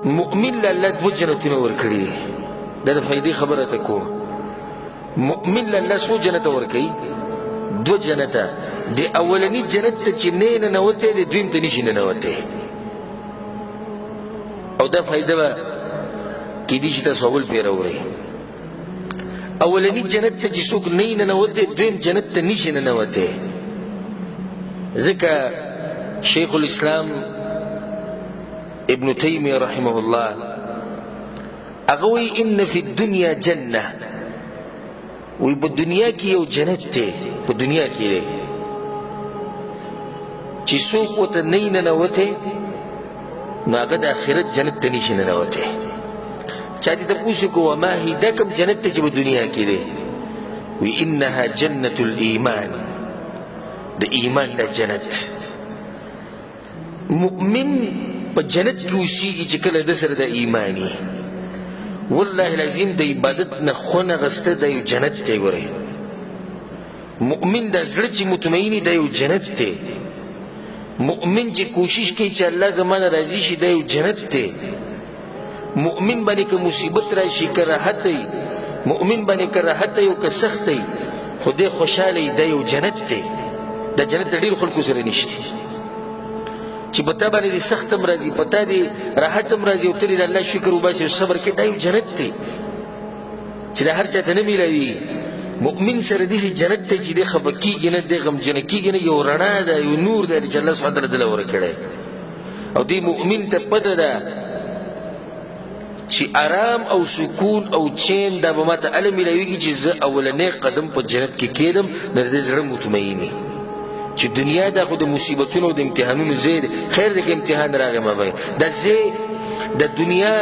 مؤمن له الله دوه جنتونه ورکړي دي. دا د فایدې خبره ته کوم. مؤمن له الله څو جنته ورکوي؟ دوه جنته. د اولني جنت ته چې نه ننوتی دی، دویم ته نشي ننوتی. او دا فایده به کېدای شي تاسو اول پرې راوړئ. اولني جنت ته چې څوک نه ننوتی، دویم جنت ته نشي ننوتی. ځکه شیخ الاسلام ابن تیمیه رحمه الله هغه وایي ان فی الدنیا جنه، وایي په دنیا کې یو جنت دی، په دنیا کې دی چې څوک ورته نه ننوتی نو هغه د آخرت جنت ته نشي ننوتی. چا دې تپوس وکړو وما هي، دا کوم جنت دی چې په دنیا کې دی؟ وایي انها جنة الایمان، د ایمان د جنت. مؤمن په جنت کې اوسېږي چې کله ده سره د ایمان وي. والله العظیم د عبادت نه خونه غسته دا یو جنت دی. ګورئ مؤمن د زړه چې مطمئن دا یو جنت دی. مؤمن چې کوشش کوي چې الله زما نه راضي شي دا یو جنت دی. مؤمن باندې که مصیبت راشي که راحت وي، مؤمن باندې که راحت وي او که سخت وي، خو دی خوشحاله وي، دا یو جنت دی. دا جنت د ډېرو خلکو سره نشته چې په تا باندې دې سخت هم راځي، په تا دې راحت هم راځي، او ته دې د الله شکر وباسې او صبر کوې، دا یو جنت دی چې دا هر چا ته نه میلاویږي. مؤمن سره داسې جنت دی چې دی خفه کېږي نه، دی غمجنه کېږي نه، یو رڼا ده، یو نور دی چې الله سبحانه وتعالی دله ورکړی. او دې مؤمن ته پته ده چې آرام او سکون او چین دا به ماته هله میلاویږي چې زه اولنی قدم په جنت کې کېدم، نو د دې زړه مطمئن وي چې دنیا دا خو د مصیبتونو او د امتحانونو ځای دی. خیر دی که امتحان راغی ما باندې، دا ځای د دنیا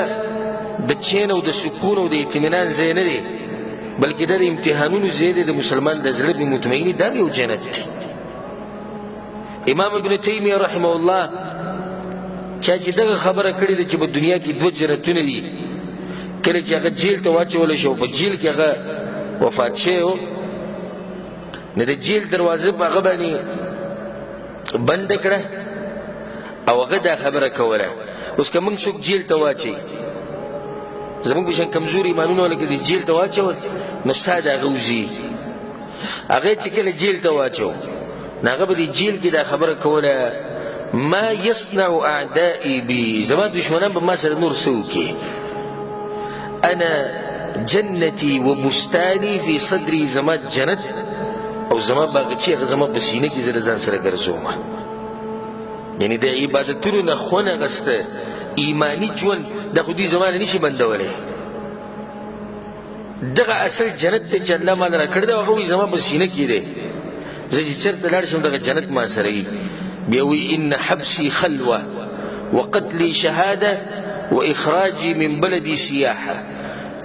د چین او د سکون او د اطمینان ځای نه دی، بلکې دا د امتحانونو ځای دی. د مسلمان د زړه به مطمئني دا یو جنت دی. امام ابن تیمیه رحمه الله چا چې دغه خبره کړې ده چې په دنیا کې دوه جنتونه دي، کله چې هغه جیل ته واچول شو، په جیل کې هغه وفات شوی و، نو د جیل دروازه په هغه باندې بنده کړه او هغه دا خبره کوله. اوس که موږ څوک جیل ته واچوي، زموږ په شان کمزوري ایمانونه ولکه د جیل ته واچول، نو ساه د هغه وځي. هغه چې کله جیل ته واچو، نو هغه به د جیل کې دا خبره کوله، ما یصنع اعدائي بي، زما دښمنان به ما سره نور څه وکړي؟ انا جنتي وبستاني في صدري، زما جنت او زما باغچې هغه زما په سینه کې زه له ځان سره ګرځوم. یعنې د عبادتونو نه خونه غسته ایماني ژوند دا خو دوی زما نه نشي بندولی. دغه اصل جنت دی چې الله ماله راکړی دی، هغه وایي زما په سینه کې دی، زه چې چېرته لاړ شم دغه جنت ما سره وي. بیا وایي ان حبسي خلوه وقتلي شهاده واخراجي من بلدي سیاحه.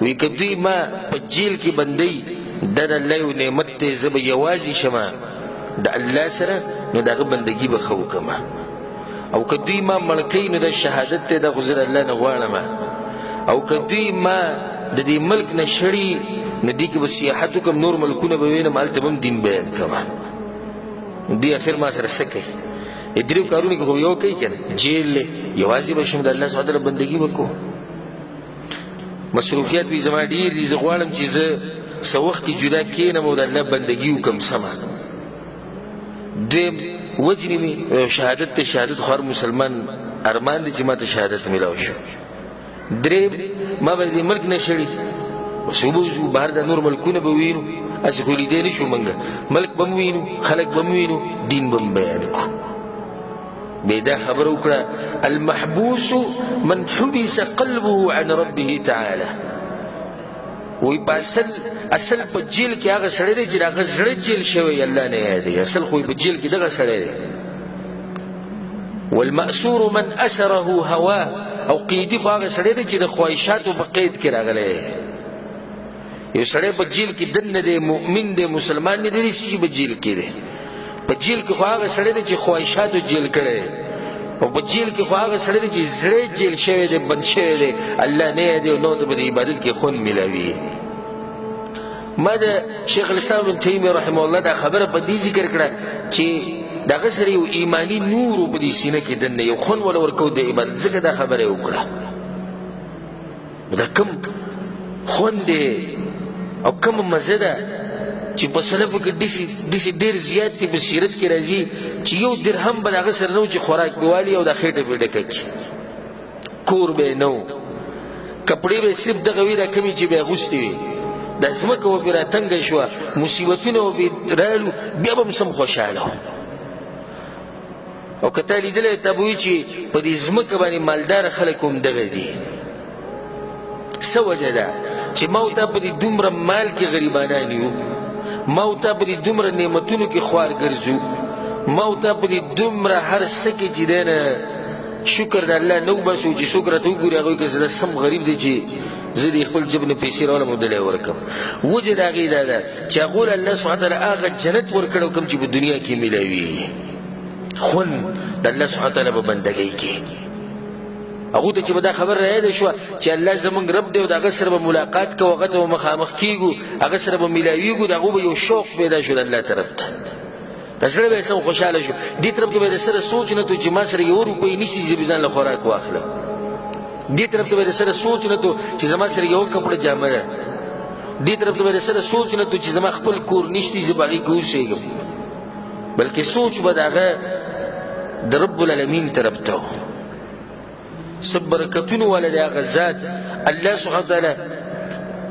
وایي که دوی ما په جیل کې بندوي، دا د الله یو نعمت دی، زه به یوازې شم د الله سره، نو د هغه بندګي به ښه وکړم. او که دوی ما مړ کوي، نو دا شهادت دی، دا خو زه د الله نه غواړم. او که دوی ما د دې ملک نه شړي، نو دې کې به سیاحت وکړم، نور ملکونه به وینم، هلته به هم دین بیان کړم. دوی اخر ما سره څه کوي؟ دې دریو کارونو کې خو یو کوي که نه، جیل دی، یوازې به شم، د الله سبحانه وتعالی بندګي به کوم. مصروفیات وي زما ډېر دي، زه غواړم چې زه څه وخت کې جدا کښېنم او د الله بندګي وکړم سمه. دویم وجنې مې شهادت ته، شهادت خو هر مسلمان ارمان دی چې ما ته شهادت میلاو شو. دریم ما به د دې ملک نه شړي، اوس وبه ځو بهر، د نور ملکونه به وینو، هسې خو لیدی نه شو موږ، ملک به هم وینو، خلک به هم وینو، دین به هم بیان کړو. بیا دا خبره وکړه، المحبوس من حبس قلبه عن ربه تعالی. وایي په اصل په جیل کې هغه سړی دی چې د هغه زړه جیل شوی، الله نه یادوي. اصل خو په جیل کې دغه سړی دی. والمأسور من أسره هواه، او قیدي خو هغه سړی دی چې د خواهشاتو په قید کې راغلی دی. یو سړی په جیل کې دننه دی، مؤمن دی، مسلمان دی، دی څه په جیل کې دی. په جیل کې خو هغه سړی دی چې خواهشاتو جیل کړی، او په جیل کې خو هغه سړی دی چې زړه جیل شوی دی، بند شوی دی، الله نه یادوي او نور ته په دې عبادت کې خوند میلاوي. ما د شیخ الاسلام ابن تیمیه رحمه الله دا خبره په دې ذکر کړه چې د هغه سره یو ایماني نور په دې سینه کې دننه یو خوند وله ورکو د عبادت، ځکه دا خبره یې وکړه. نو دا کوم خوند دی او کومه مزه ده چې په سلفو کې داسې ډېر زیات دي، په سیرت کې راځي چې یو درهم به د هغه سره نه و چې خوراک به والي او دا خېټه به ډکه کړي، کور به یې نه و، کپړې به یې صرف دغه وي دا کومې چې به یې اغوستې وي، دا ځمکه به پرې راتنګه شوه، مصیبتونه به پرې رالو، بیا به هم سم خوشحاله و. او که تا لیدلی تا به وایي چې په دې ځمکه باندې مالداره خلک هم دغه دي. څه وجه ده چې ما او تا په دې دومره مال کې غریبانان یو، ما او تا په دې دومره نعمتونو کې خوار ګرځو، ما او تا په دې دومره هر څه کې چې دی نه شکر د الله نه وباسو چې څوک راته وګوري هغه وایي که زه سم غریب دی چې زه دې خپل جیب نه پیسې راوړم او دلی ورکړم. وجه د هغې دا ده چې هغو له الله سبحانه وتعالی هغه جنت ورکړی کوم چې په دنیا کې میلاویږي، خوند د الله سبحانه وتعالی په بندګۍ کې. هغو ته چې به دا خبره رایاده شوه چې الله زموږ رب دی او د هغه سره به ملاقات کوو، هغه ته به مخامخ کېږو، هغه سره به میلاویږو، د هغو به یو شوق پیدا شو د الله طرف ته، د زړه به یې سم خوشحاله شو. دې طرف ته به یې د سره سوچ نه ته چې ما سره یوه روپۍ نشي چې زه به ځان له خوراک واخلم، دې طرف ته به یې د سره سوچ نه ته چې زما سره یوه کپړه جامه ده، دې طرف ته به یې د سره سوچ نه ته چې زما خپل کور نشته زه به هغې کې اوسېږم، بلکې سوچ به د هغه د رب العالمین طرف ته و. څه برکتونو والا دی هغه ذات الله سبحانه وتعالی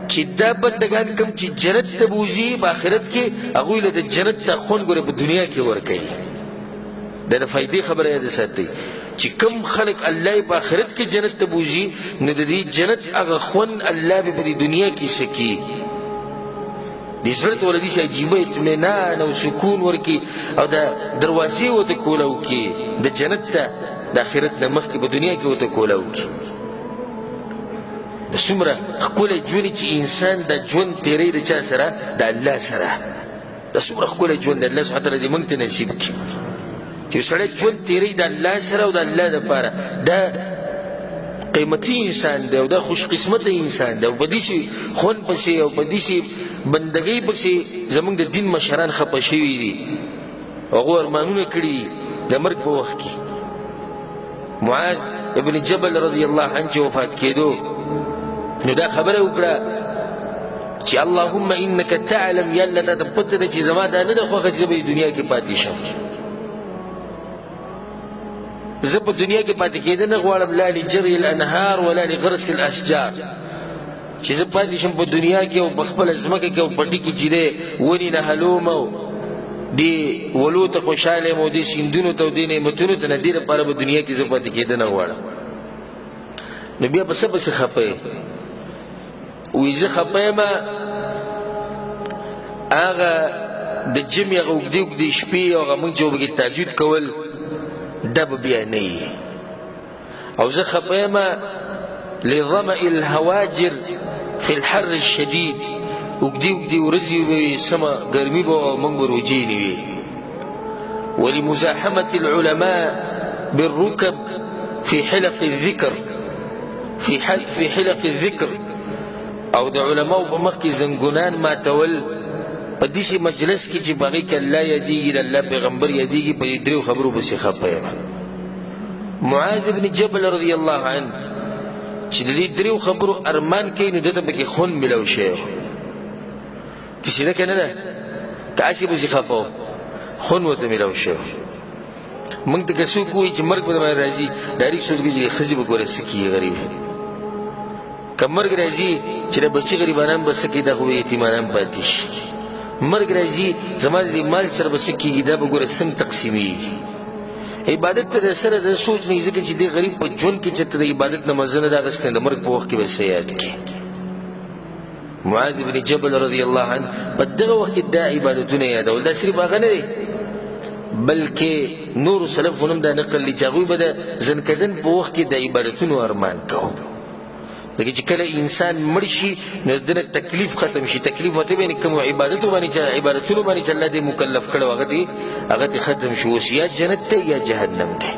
چې دا بندګان کوم چې جنت ته بوځي په آخرت کې، هغوی له د جنت ته خوند ګوره په دنیا کې ورکوي. دا د فایدې خبره یاده ساتئ چې کوم خلک الله یې په آخرت کې جنت ته بوځي نو د دې جنت هغه خوند الله به په دې دنیا کې څکي. دې زړه ته ورله داسې عجیبه اطمینان او سکون ورکړي او د دروازې ورته کولاو کړي د جنت ته د آخرت نه مخکې په دنیا کې ورته کولاو کړي. د څومره ښکلی ژوند چې انسان د ژوند تېروي د چا سره؟ د الله سره. د څومره ښکلی ژوند دی، الله سبحانه وتعالی دې موږ ته نصیب کړي چې سړی ژوند تېروي د الله سره او د الله دپاره. دا قیمتي انسان دی او دا خوش قسمته انسان دی او په داسې خوند پسې او په داسې بندګۍ پسې زموږ د دین مشران خفه شوي دي، هغو ارمانونه کړي دي د مرګ په وخت کې. معاذ ابن جبل رضی الله عنه چې وفات کېدو نو دا خبره وکړه چې اللهم انک تعلم، یا الله تا ته پته ده چې زما دا نه ده خوښه چې زه به دنیا کې پاتې شم، زه په دنیا کې پاتې کېده نه غواړم، لا لجري الانهار ولا لغرس الاشجار، چې زه پاتې شم په دنیا کې او په خپله ځمکه کې او پټي کې چې دی ونې نه هلوم او دې ولو ته خوشحاله یم او دې سیندونو ته او دې نعمتونو ته، نه دې لپاره په دنیا کې زه پاتې کېده نه غواړم. نو بیا په څه پسې خفه یې؟ وایي زه خفه یم هغه د جمعې هغه اوږدې اوږدې شپې او هغه موږ چې به پکې تهجد کول دا به بیا نه وي، او زه خفه یم لظمأ الهواجر فی الحر الشدید، اوږدې اوږدې ورځې به وي، سمه ګرمي به وه او موږ به روژې نیوې. ولمزاحمة العلماء بالركب في حلق الذكر، في حلق الذكر، او د علماو په مخ کې زنګونان ماتول په داسې مجلس کې چې په هغې کې الله یادېږي، د الله پیغمبر یادېږي، په دې دریو خبرو پسې خفه یم. معاذ بن جبل رضی الله عنه چې د دې دریو خبرو ارمان کوي نو ده ته پکې خوند میلاو شوی و. داسې ده که نه ده؟ که هسې پسې خفه و، خوند ورته میلاو شوی و. موږ ته که څوک ووایي چې مرګ به درباندې راځي، ډایرک سوچ کوي چې ښځې به ګوره څه کېږي غریب، که مرګ راځي چې د بچي غریبانان به څه کوي، دا خو به یتیمانان پاتې شي. مرګ راځي زما د دې مال سره به څه کېږي، دا به ګوره څنګه تقسیمېږي. عبادت ته د سره د سوچ نه، ځکه چې دې غریب په ژوند کې چېرته د عبادت نه مزه نه ده اخیستې، د مرګ په وخت کې به څه یاد کړي. معاذ بن جبل رضی الله عنه په دغه وخت کې دا عبادتونه یادول، دا صرف هغه نه دی بلکې نورو سلفو هم دا نقل دی چې هغوی به د ځنکدن په وخت کې د عبادتونو ارمان کوو. ځکه چې کله انسان مړ شي نو د ده نه تکلیف ختم شي. تکلیف مطلب یعنې کومو عبادتو باندې چې عبادتونو باندې چې الله دې مکلف کړی هغه ترې ختم شي. اوس یا جنت دی یا جهنم دی،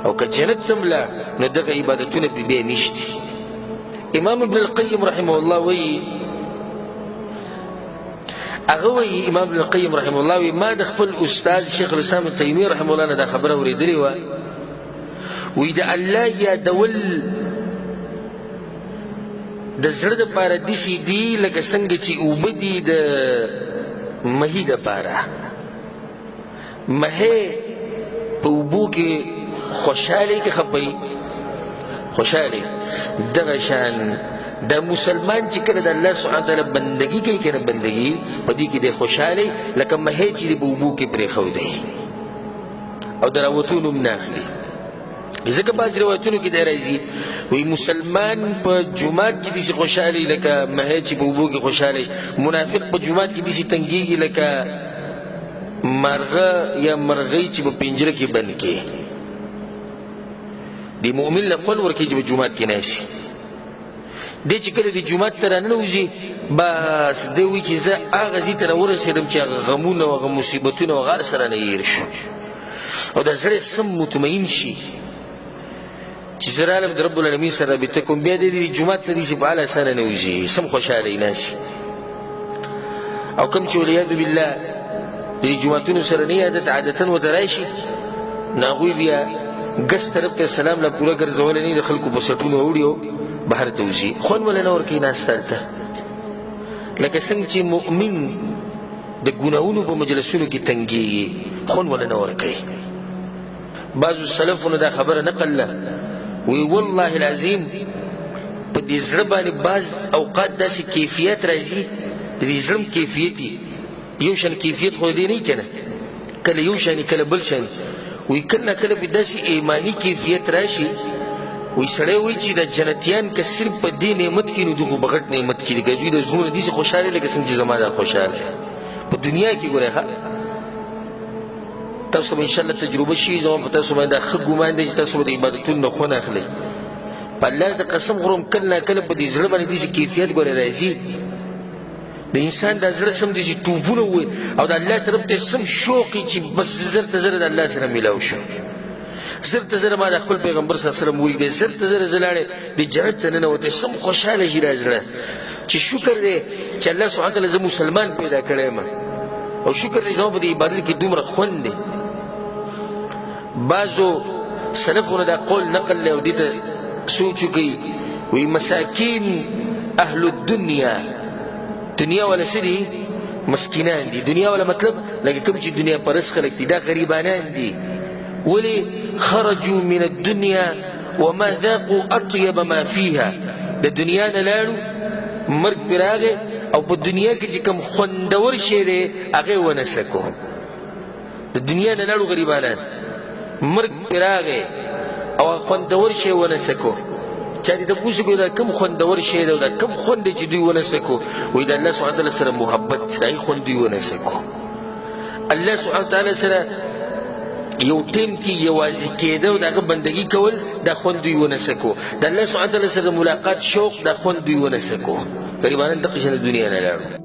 او که جنت ته هم لاړ نو دغه عبادتونه پرې بیا نشته. امام ابن القیم رحمه الله وایي، هغه وایي امام ابن القیم رحمه الله وایي ما د خپل استاد شیخ الاسلام ابن تیمیه رحمه الله نه دا خبره اورېدلې وه، وایي د الله یادول د زړه دپاره داسې دي لکه څنګه چې اوبه دي د مهي دپاره. مهی په اوبو کې خوشحالي که خپه خوشحالي. دغه شان د مسلمان چې کله د الله سبحانه وتعالی بندګي کوي که نه، بندګي په دې کې دی خوشحالي لکه مهی چې دی په اوبو کې پرېښودی او د راوتو نوم نه اخلي. ځکه بعض روایتونو کې دی راځي وایي مسلمان په جومات کې داسې خوشحالي لکه مهی چې په اوبو کې خوشحالي، منافق په جومات کې داسې تنګېږي لکه مرغه یا مرغۍ چې په پنجره کې بند کړي. د مؤمن له خوند ورکوي چې په جومات کې ناست. دی چې کله د جومات ته راننوځي بس دی وایي چې زه هغه ځای ته راورسېدم چې هغه غمونه او هغه مصیبتونه او هغه هر څه رانه هېر شو او د زړه سم مطمئن شي چې زه رالم د رب العالمین سره رابطه کوم. بیا دی د جومات ته داسې په اعلی سره ننوځي، سم خوشحاله یې ناست. او کوم چې والعیاذ بالله د دې جوماتونو سره نه عادت عادتاً ورته راشي، نو هغوی بیا ګس طرف ته سلام لا پوره ګرځولی نه، د خلکو په سټونو اوړي او بهر ته وځي، خوند وله نه ورکوي ناست هلته. لکه څنګه چې مؤمن د ګناهونو په مجلسونو کې تنګېږي، خوند وله نه ورکوي. بعضو سلفونو دا خبره نقل له وایي والله العظیم په دې زړه باندې بعض اوقات داسې کیفیت راځي، د دې زړه هم کیفیت یو شان کیفیت خو دې نه که نه، کله یو شان کله بل شان. وایي کله نا کله پې داسې ایماني کیفیت راشي، وایي سړی وایي چې دا جنتیان که صرف په دې نعمت کې نو دوی خو په غټ نعمت کې دي، که دوی د زړونو داسې خوشحاله لکه څنګه چې زما دا خوشحاله په دنیا کې. ګورئ ښه تاسو به انشاءالله تجربه شي، زما په تاسو باندې دا ښه ګمان دی چې تاسو به د عبادتونو نه خوند اخلئ. په الله د قسم خورم کله نا کله په دې زړه باندې داسې کیفیت ګورئ راځي، د انسان دا زړه سم داسې ټوپونه ووایي او د الله طرف ته سم شوق چې بس زر ته زره د الله سره میلاو شو، زر ته زره ما د خپل پیغمبر صلی الله علیه وسلم ولیدی، زر ته زره زه لاړی د جنت ته ننوتی، سم خوشحاله شي دا زړه چې شکر دی چې الله سبحانه وتعالی زه مسلمان پیدا کړی یم او شکر دی زما په دې عبادت کې دومره خوند دی. بعضو سلفونو دا قول نقل دی او دې ته سوچ وکړي، وایي مساکین اهل الدنیا، دنیا والا څه دي؟ مسکینان دي. دنیا والا مطلب لکه کوم چې دنیا پرست خلک دي، دا غریبانان دي. ولې؟ خرجوا من الدنیا وما ذاقوا اطیب ما فيها. د دنیا نه لاړو، مرګ پرې راغی او په دنیا کې چې کوم خوندور شی دی هغه یې ونه څکو. د دنیا نه لاړو غریبانان، مرګ پرې راغی او هغه خوندور شی ونه څکو. چا دې تپوس وکړو دا کوم خوندور شی دی او دا کوم خوند دی چې دوی ونه څکو؟ وایي د الله سبحانه وتعالی سره محبت، د هغې خوند دوی ونه څکو. الله سبحانه وتعالی سره یو ټیم کې یوازې کېده او د هغه بندګي کول، دا خوند دوی ونه څکو. د الله سبحانه وتعالی سره د ملاقات شوق، دا خوند دوی ونه څکو. غریبانان دقه شان د دنیا نه لاړو.